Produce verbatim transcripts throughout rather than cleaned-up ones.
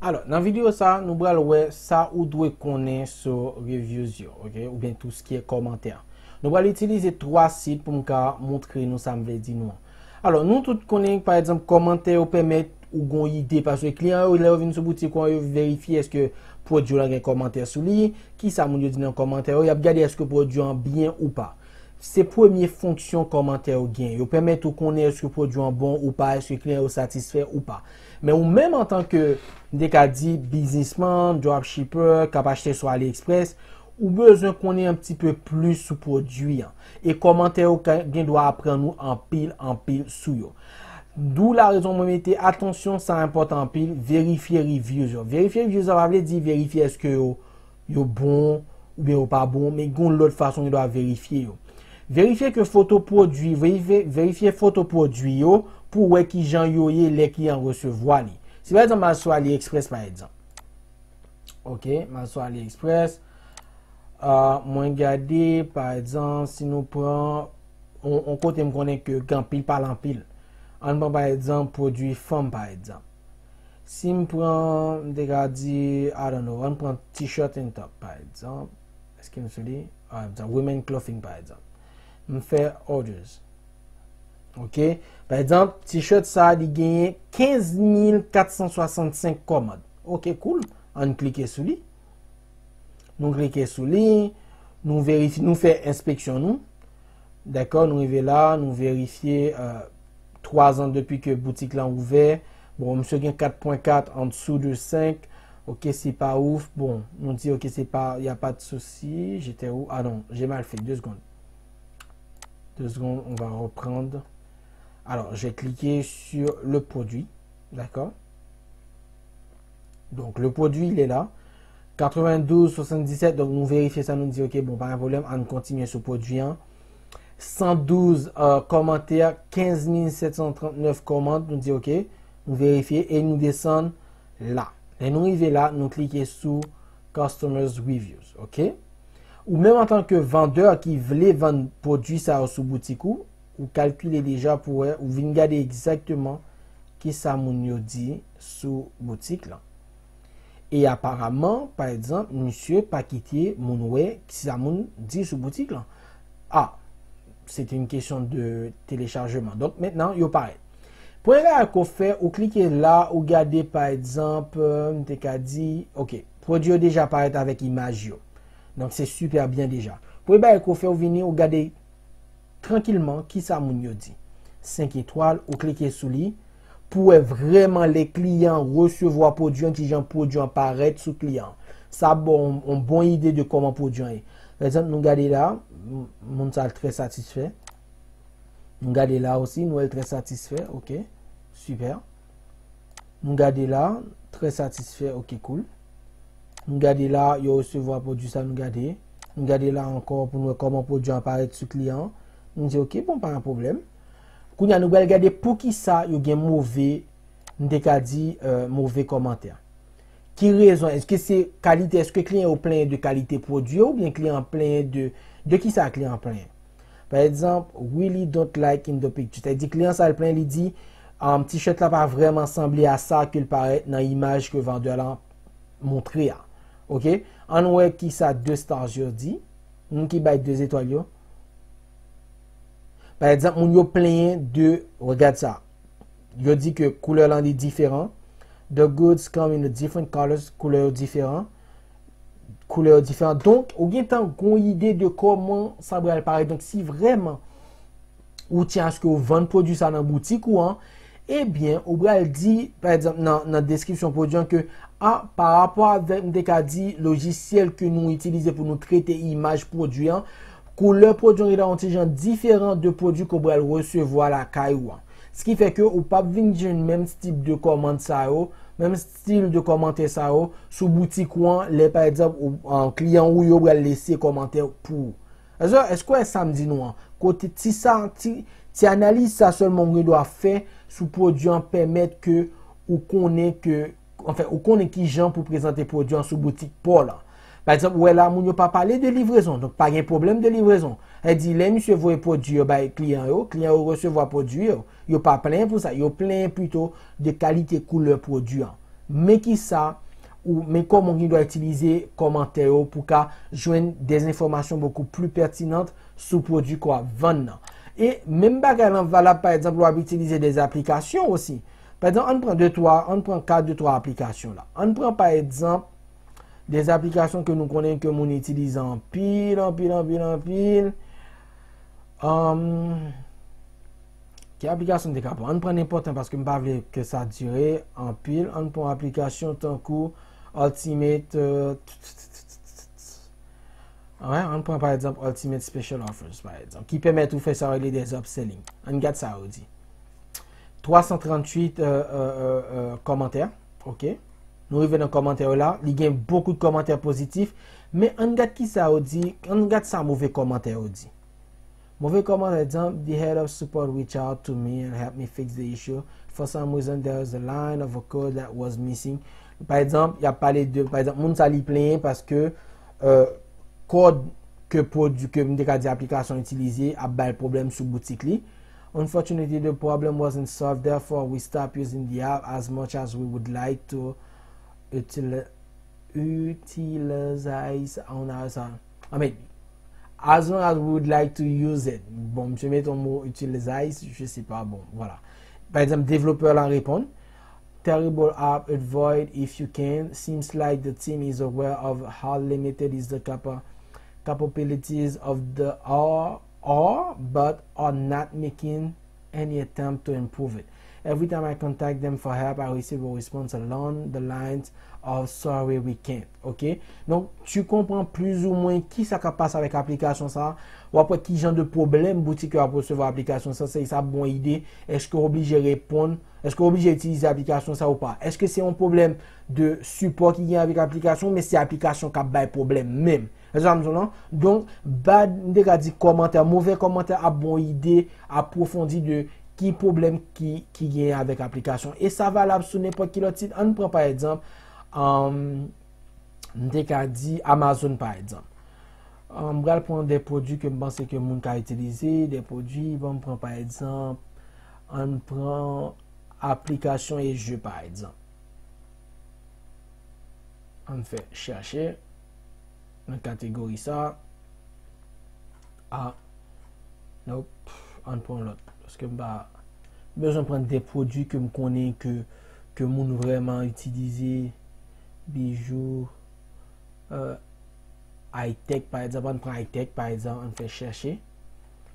Alò, nan videyo sa, nou pral wè sa ou dwe konnen sou reviews yo, ok? Oubyen tou sa ki ye kòmantè. Nou pral itilize twa sit pou m ka montre nou sa m vle di nou an. Alò, nou tout konnen, pa egzanp, kòmantè yo pèmèt ou gon ide, paske kliyan yo, lè yo vin sou boutik ou an, yo verifye èske pwodui la gen kòmantè sou li, kisa moun yo di nan kòmantè yo, y ap gade èske pwodui an byen ou pa. Se premye fonksyon kòmantè yo gen. Yo pèmèt ou konnen èske pwodui an bon ou pa, èske kliyan yo satisfè ou pa. Men ou menm antanke, m te ka di, biznisman, dropshipper, k ap achte sou AliExpress, ou bezwen konnen yon ti pe plis sou pwodui an. E kòmantè yo ka- gen dwa aprann ou anpil, anpil sou yo. D'où la raison mwen mete atansyon, sa enpòtan anpil, verifye reviews yo. Verifye reviews yo, pa vle di verifye èske yo, yo bon oubyen yo pa bon, men gon lòt fason ou dwe verifye yo. Verifye ke foto pwodui, verifye, verifye foto pwodui yo pou wè kijan yo ye lè kliyan resevwa li. Si pa egzanp, m al sou AliExpress, pa egzanp. Ok, m al sou AliExpress. Ah, mwen gade, pa egzanp, si nou pran yon, yon kote m konnen ke gen anpil pale anpil. Ann pran, pa egzanp, pwodui fanm, pa egzanp. Si m pran, m te ka di, I don't know, ann pran t-shirt and top, pa egzanp. Èske m sou li? Ah, m pran women clothing, pa egzanp. M fè orders. Ok? Pa egzanp, t-shirt sa, li genyen kenz mil kat san swasannsenk kòmand. Ok, cool. Ann klike sou li. Nou klike sou li. Nou verifye, nou fè enspeksyon nou. Dakò, nou rive la, nou verifye, euh, twa zan depi ke boutik lan ouvè. Bon, misye gen kat pwen kat an dsou de senk. Ok, se pa ouf. Bon, nou di, ok, se pa, y a pas de souci. J'étais où? Ah non, j'ai mal fait. Deux secondes. Deux secondes, on va reprendre. Alors, je vais cliquer sur le produit. D'accord? Donc, le produit, il est là. Katrevendouz swasanndisèt, donk nou verifye sa, nou di, ok, bon, pa gen pwoblèm, ann kontinye sou pwodui an. San douz, euh, kòmantè, kenz mil sèt san trannèf kòmand, nou di, ok, nou verifye e nou desann la. Lè nou rive la, nou klike sou Customers Reviews, ok? Ou menm antanke vandè ki vle vann pwodui sa yo sou boutik ou, ou kalkile deja pou wè, ou vin gade egzakteman kisa moun yo di sou boutik lan. E aparaman, pa egzanp, misye pa kite moun wè kisa moun di sou boutik lan. Ah, c'est une question de téléchargement. Donk, mentnan, yo parèt. Premye bagay ke w fè, ou klike la, ou gade, pa egzanp, euh, m te ka di, ok, pwodui yo deja parèt avèk imaj yo. Donk, se sipè byen deja. Premye bagay ke w fè, ou vini, ou gade trankilman kisa moun yo di. Senk etwal, ou klike sou li, pou wè vrèman lè kliyan resevwa pwodui an, kijan pwodui an parèt sou kliyan an. Sa ba w yon, yon bon ide de kòman pwodui an ye. Pa egzanp, nou gade la, m- moun sa trè satisfè. Nou gade la osi, nou wè l trè satisfè, ok, sipè. Nou gade la, trè satisfè, ok, cool. Nou gade la, yo resevwa pwodui sa, nou gade. Nou gade la ankò pou nou wè kòman pwodui an parèt sou kliyan an. Nou di, ok, bon, pa gen pwoblèm. Kounye a, nou pral gade poukisa yo gen move, m te ka di, euh, move kòmantè. Ki rezon? Èske se kalite, èske kliyan yo plenyen de kalite pwodui yo, oubyen kliyan an plenyen de, de kisa kliyan an plenyen? Pa egzanp, really don't like in the picture. Sètadi kliyan sa l plenyen, li di, um, t-shirt la pa vrèman sanble a sa ke l parèt nan imaj ke vandè la montre a. Ok? Ann wè kisa de stars yo di. Moun ki bay de zetwal yo. Pa egzanp, moun yo plenyen de, regard sa. Yo di ke koulè lan li diferan. The goods come in a different colors, koulè yo diferan. Koulè yo diferan. Donk, ou gentan gon ide de kòman sa pral parèt. Donk, si vrèman ou tyen aske ou vann pwodui sa nan boutik ou an, ebyen, ou pral di, pa egzanp, nan, nan deskripsyon pwodui an ke, a, pa rapò avèk, m te ka di, lojisyèl ke nou itilize pou nou trete imaj pwodui an, koulè pwodui an gentan yon ti jan diferan de pwodui ke w pral resevwa lakay ou an. Se ki fè ke ou p ap vin jwenn menm tip de kòmand sa yo, menm stil de kòmantè sa yo sou boutik ou an, lè pa egzanp, ou, an, kliyan ou yo pral lese kòmantè pou ou. Èske, èske w wè sa m di nou an? Kote ti sa, ti, ti analiz sa sèlman ou gen dwa fè sou pwodui an pèmèt ke ou konnen ke, anfen, ou konnen ki jan pou prezante pwodui an sou boutik pa w lan. Pa egzanp, ou wè la, moun yo pa pale de livrezon, donk pa gen pwoblèm de livrezon. Sa vle di, lè misye voye pwodui yo bay kliyan yo, kliyan yo resevwa pwodui yo, yo pa plenyen pou sa, yo plenyen pito de kalite koulè pwodui an. Men kisa ou men kòman ou gen dwa itilize kòmantè yo pou ka jwenn des informations beaucoup plus pertinentes sou pwodui ke w ap vann nan. E menm bagay lan valab, pa egzanp, lè w ap itilize des applications osi. Pa egzanp, ann pran de twa, ann pran ka de twa aplikasyon la. Ann pran, pa egzanp, des applications ke nou konnen ke moun itilize anpil, anpil, anpil, anpil. Anm, ki aplikasyon m te ka pran? Ann pran nenpòt yon paske m pa vle ke sa dire anpil. Ann pran aplikasyon tankou Ultimate, euh, ann pran pa egzanp Ultimate Special Offers, pa egzanp, ki pèmèt ou fè sa yo rele des upselling. Ann gad sa yo di. Twa san tranntuit, euh, euh, euh, euh, kòmantè. Ok. Nou rive nan kòmantè yo la. Li gen bokou de kòmantè pozitif. Men ann gad kisa yo di. Ann gad sa move kòmantè yo di. Move kòmantè di, "The head of support reached out to me and helped me fix the issue. For some reason, there is a line of a code that was missing." Pa egzanp, y ap pale de, pa egzanp, moun sa li plenyen paske, euh, kòd ke pwodui, ke m te ka di aplikasyon itilize ap bay pwoblèm sou boutik li. Unfortunately, the problem wasn't solved, therefore we stopped using the app as much as we would like to utilize, utilize on our side. I mean, as long as we would like to use it. Bon, misye mete yon mo utilize, je sais pas, bon, voilà. Pa egzanp, devlopè la reponn, "Terrible app, avoid if you can. Seems like the team is aware of how limited is the capa-, capabilities of the R R, but are not making any attempt to improve it. Every time I contact them for help, I receive a response along the lines of sorry, we can't." Ok? Donk, tu comprends plus ou moins ki sa k ap pase avèk aplikasyon sa. W ap wè ki jan de pwoblèm boutik yo ap resevwa aplikasyon sa. Se sa bon ide. Èske w oblije reponn? Èske w oblije itilize aplikasyon sa ou pa? Èske se yon pwoblèm de sipò ki gen avèk aplikasyon, men se aplikasyon k ap bay pwoblèm menm? Èske sa m di w lan? Donk, bad, m te ka di kòmantè, move kòmantè ap bon ide, apwofondi de ki pwoblèm ki, ki genyen avèk aplikasyon. E sa valab sou nenpòt ki lòt sit. Ann pran pa egzanp, um, m te ka di Amazon pa egzanp. Um, m pral pran de pwodui ke m panse ke moun ka itilize, de pwodui, bon, m pran pa egzanp, ann pran aplikasyon e je pa egzanp. Ann fè chèche nan kategori sa. Ah, nope, ann pran lòt. Paske m pa bezwen pran de pwodui ke m konnen ke, ke moun vrèman itilize, bijou, euh, high-tech, pa egzanp, ann pran high-tech, pa egzanp, ann fè chèche.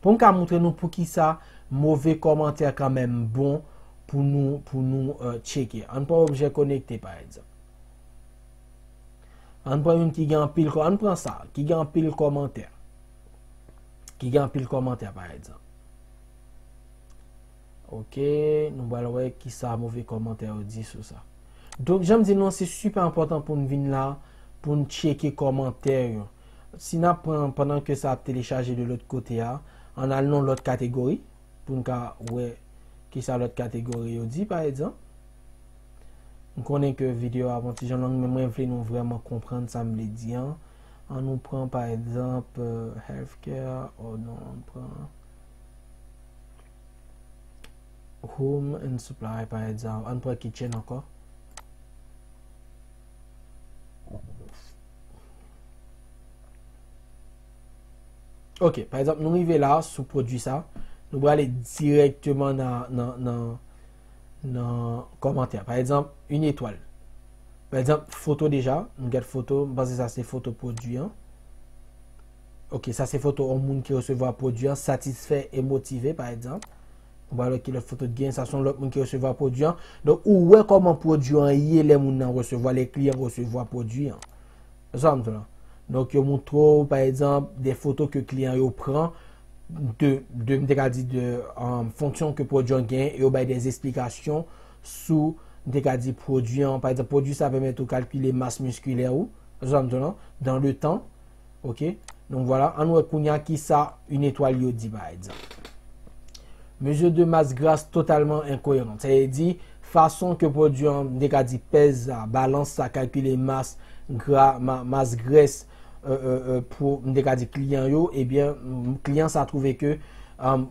Pou m ka montre nou poukisa move kòmantè kanmenm bon pou nou, pou nou, euh, tcheke. Ann pran objè konekte, pa egzanp. Ann pran youn ki gen anpil kò-, ann pran sa, ki gen anpil kòmantè. Ki gen anpil kòmantè, pa egzanp. Ok, nou pral wè kisa move kòmantè yo di sou sa. Donk, jan m di nou, se sipè enpòtan pou n vin la, pou n tcheke kòmantè yo. Si n ap pran pandan ke sa ap telechaje de lòt kote a, ann al nan lòt kategori, pou n ka wè kisa lòt kategori yo di, pa egzanp. M konnen ke videyo a ap yon ti jan long, men mwen vle nou vrèman konprann sa m vle di an. Ann nou pran, pa egzanp, euh, healthcare, oh non, ann pran home and supply, pa egzanp. Ann pran kitchen ankò. Ok, pa egzanp, nou rive la sou pwodui sa, nou prale dirèkteman nan, nan, nan, nan kòmantè. Pa egzanp, une étoile. Pa egzanp, foto deja, nou gad foto, m panse sa se foto pwodui an. Ok, sa se foto yon moun ki resevwa pwodui an, satisfè e motive, pa egzanp. Nou prale wè ki lòt foto t gen, sa se yon lòt moun ki resevwa pwodui an. Donk, ou wè kòman pwodui an ye lè moun nan resevwa, lè kliyan resevwa pwodui an. Sa m di la. Donk, yo montre w, pa egzanp, de foto ke kliyan yo pran de, de, m te ka di, de, um, fonksyon ke pwodui an genyen, e yo bay de esplikasyon sou, m te ka di, pwodui an. Pa egzanp, pwodui sa pèmèt ou kalkile mas miskilè ou, sa m di la, dans le temps, ok? Donk, vwala, ann wè kounye a kisa une étoile yo di, pa egzanp. Mesure de masse grasse totalement incohérente. Sa vle di, fason ke pwodui an, m te ka di pèz sa, balans sa, kalkile mas gra, ma-, mas grès, euh, euh, euh, pou, m te ka di kliyan yo, ebyen, m, kliyan sa twouve ke, euh,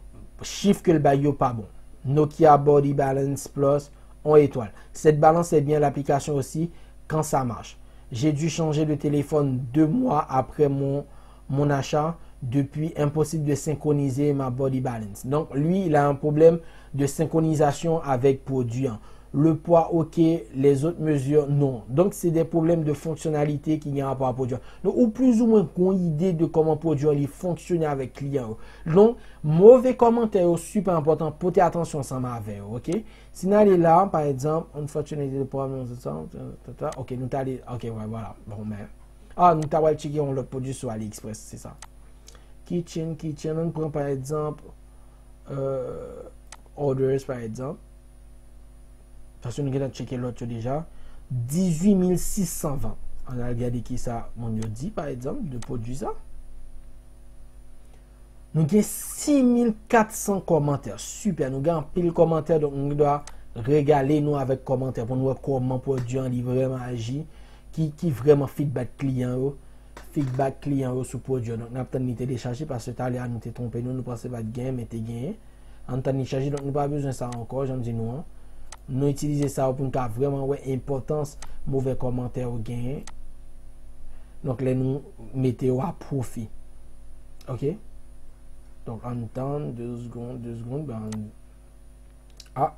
chif ke l bay yo pa bon. Nokia body balance plus On étoile. Cette balance est bien l'application aussi quand ça marche. J'ai dû changer de téléphone deux mois après mon, mon achat. Depuis, impossible de synchroniser ma body balance. Donc, lui, il a un problème de synchronisation avec produit. Le poids, ok, les autres mesures, non. Donk, se de pwoblèm de fonksyonalite ki gen rapò a pwodui an. Donk, ou plizoumwen gon ide de kòman pwodui an li fonksyone avèk kliyan yo. Donk, move kòmantè yo sipè enpòtan, pote atansyon ansanm avè yo, ok? Si n ale la, pa egzanp, unfortunately, the problem is, ok, nou t ale, ok, wè, vwala. Bon, men, ah, nou ta pral tcheke yon lòt pwodui sou AliExpress, se sa. Kitchen, kitchen, ann pran pa egzanp, euh, orders pa egzanp. Paske nou gentan tcheke lòt yo deja. Dizuit mil sis san vant. Ann al gade kisa moun yo di, pa egzanp, de pwodui sa. Nou gen sis mil kat san kòmantè. Sipè, nou gen anpil kòmantè, donk nou dwa regale nou avèk kòmantè pou nou wè kòman pwodui an li vrèman aji, ki, ki vrèman feedback kliyan yo, feedback kliyan yo sou pwodui an. Donk, n ap tann li telechaje, paske talè a nou te twonpe nou, nou panse pa t genyen, men te genyen. Ann tann li chaje, donk nou pa bezwen sa ankò, jan m di nou an. Nou itilize sa yo pou n ka vrèman wè enpòtans move kòmantè yo genyen. Donk, lè nou mete yo a pwofi. Ok? Donk, ann tann, de segonn, de segonn, ben, ah.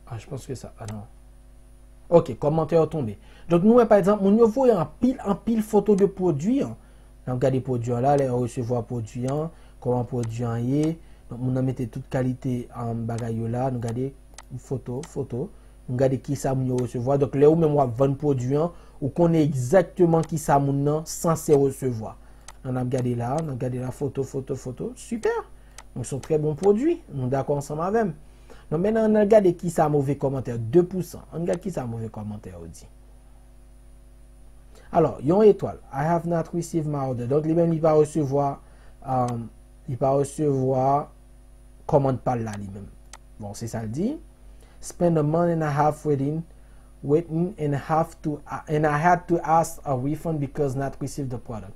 Ah, je pense que ça, ah non. Ok, kòmantè yo tonbe. Donk, nou wè, pa egzanp, moun yo voye anpil, anpil foto de pwodui an. N ap gade pwodui an la, lè yo resevwa pwodui an, kòman pwodui an ye. Donk, moun nan mete tout kalite, um, bagay yo la. Nou gade foto, foto. Nou gade kisa moun yo resevwa. Donk, lè ou menm w ap vann pwodui an, ou konnen egzakteman kisa moun nan sanse resevwa. N ap gade la, n ap gade la, foto, foto, foto. Sipè! Donk, se yon trè bon pwodui. Nou dakò ansanm avè m. Donk, mentnan, ann al gade kisa move kòmantè, de pou san. Ann gade kisa move kòmantè yo di. Alò, yon etwal. I have not received my order. Donk, li menm, li pa resevwa, um, li pa resevwa kòmand pa l la, li menm. Bon, se sa l di. Spend a month and a half waiting, waiting and have to, and I had to ask a refund because not received the product.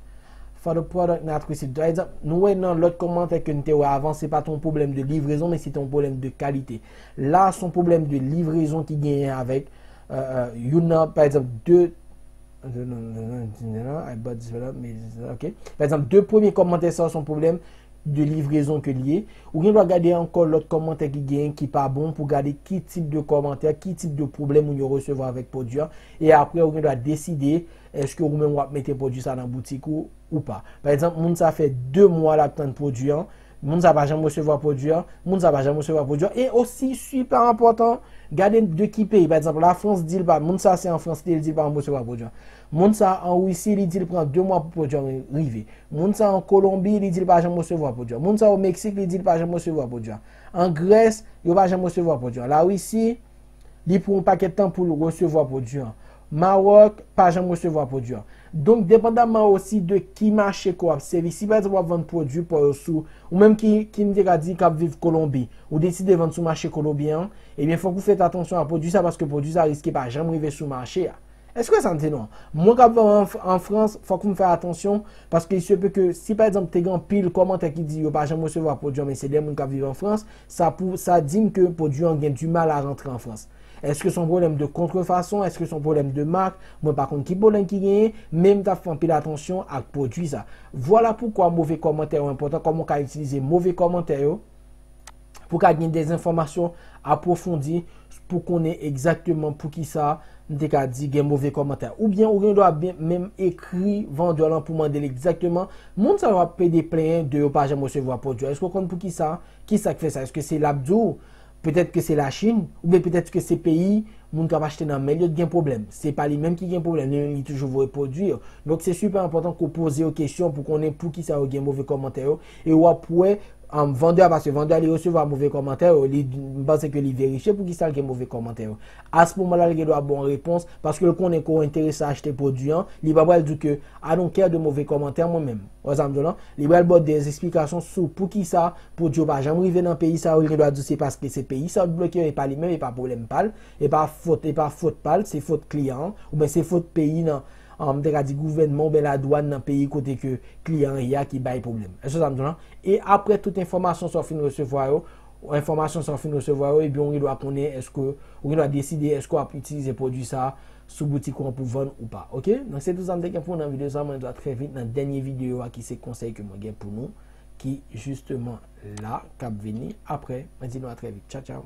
For the product not received. Pa egzanp, nou wè nan lòt kòmantè ke n te wè avan, se pa t yon pwoblèm de livrezon, men se te yon pwoblèm de kalite. La, se yon pwoblèm de livrezon ki genyen avèk, euh, euh, youn nan, pa egzanp, de, I bought this product, ok. Pa egzanp, de premye kòmantè sa yo se yon pwoblèm de livrezon ke l ye. Ou gen dwa gade ankò lòt kòmantè ki genyen ki pa bon pou gade ki tip de kòmantè, ki tip de pwoblèm moun yo resevwa avèk pwodui an. E apre, ou gen dwa deside èske ou menm w ap mete pwodui sa nan boutik ou ou pa. Pa egzanp, moun sa fè de mwa l ap tann pwodui an, moun sa pa janm resevwa pwodui an, moun sa pa janm resevwa pwodui an. E osi, sipè enpòtan, gade de ki peyi. Pa egzanp, Lafrans di l pa, moun sa se an Frans li ye, li di l pa janm resevwa pwodui an. Moun sa an Risi, li di l pran de mwa pou pwodui an rive. Moun sa an Kolonbi, li di l pa janm resevwa pwodui an. Moun sa o Meksik, li di l pa janm resevwa pwodui an. An Grès, yo pa janm resevwa pwodui an. Larisi, li pran yon pakèt tan pou l resevwa pwodui an. Mawòk, pa janm resevwa pwodui an. Donk, depandamman osi de ki mache ke w ap sèvi, si pa egzanp w ap vann pwodui pa w yo sou, ou menm ki, ki m te ka di k ap viv Kolonbi, ou deside vann sou mache kolonbyen an, ebyen, fòk ou fè atansyon a pwodui sa, paske pwodui sa riske pa janm rive sou mache a. Èske sa m di non? Mwen k ap vann an, an Frans, fòk m fè atansyon, paske il se peut que si, pa egzanp, te gen anpil kòmantè ki di yo pa janm resevwa pwodui an, men se de moun k ap viv an Frans, sa pou, sa di m ke pwodui an gen du mal à rentrer en France. Èske se yon pwoblèm de kontrefason? Èske se yon pwoblèm de mak? Mwen pa konn ki pwoblèm ki genyen, men m t ap fè anpil atansyon ak pwodui sa. Vwala poukwa move kòmantè yo enpòtan, kòman w ka itilize move kòmantè yo pou ka gen de enfòmasyon apwofondi, pou konnen egzakteman poukisa m te ka di gen move kòmantè. Oubyen ou gen dwa byen menm ekri vandè lan pou mande l egzakteman, moun sa yo ap plede plenyen de yo pa janm resevwa pwodui an. Èske w konn poukisa? Kisa k fè sa? Èske se l ap di w? Petèt ke se Lachin, oubyen petèt ke se peyi moun k ap achte nan men l yo t gen pwoblèm. Se pa li menm ki gen pwoblèm, li menm li toujou voye pwodui yo. Donk, se sipè enpòtan ke w poze yo kesyon pou konnen poukisa yo gen move kòmantè yo, e w ap wè, um, vandè a, paske vandè a, li resevwa move kòmantè yo, li, m panse ke li verifye poukisa l gen move kòmantè yo. A se moman la, li gen dwa ba w yon repons, paske l konnen ke w enterese achte pwodui an, li pa pral di w ke, I don't care de move kòmantè mwen menm. Wè sa m di w lan? Li pral ba w de esplikasyon sou poukisa pwodui yo pa janm rive nan peyi sa yo, li gen dwa di w se paske se peyi sa yo t bloke yo, e pa li menm, e pa pwoblèm pa l, e pa fot, e pa fot pa l, se fot kliyan an, oubyen se fot peyi nan, um, m te ka di gouvènman oubyen ladwàn nan peyi kote ke kliyan an ye a ki bay pwoblèm. Èske sa m di w lan? E apre tout enfòmasyon sa w fin resevwa yo, enfòmasyon sa w fin resevwa yo, ebyen ou gen dwa konnen èske, ou gen dwa deside èske w ap itilize pwodui sa a sou boutik ou an pou vann ou pa. Oke? Donk se tout sa m te gen pou nou nan videyo sa a. Mwen di w a trè vit nan dènye videyo a ki se konsèy ke mwen gen pou nou, ki jisteman la, k ap vini apre. Mwen di nou a trè vit. Tchaw, tchaw.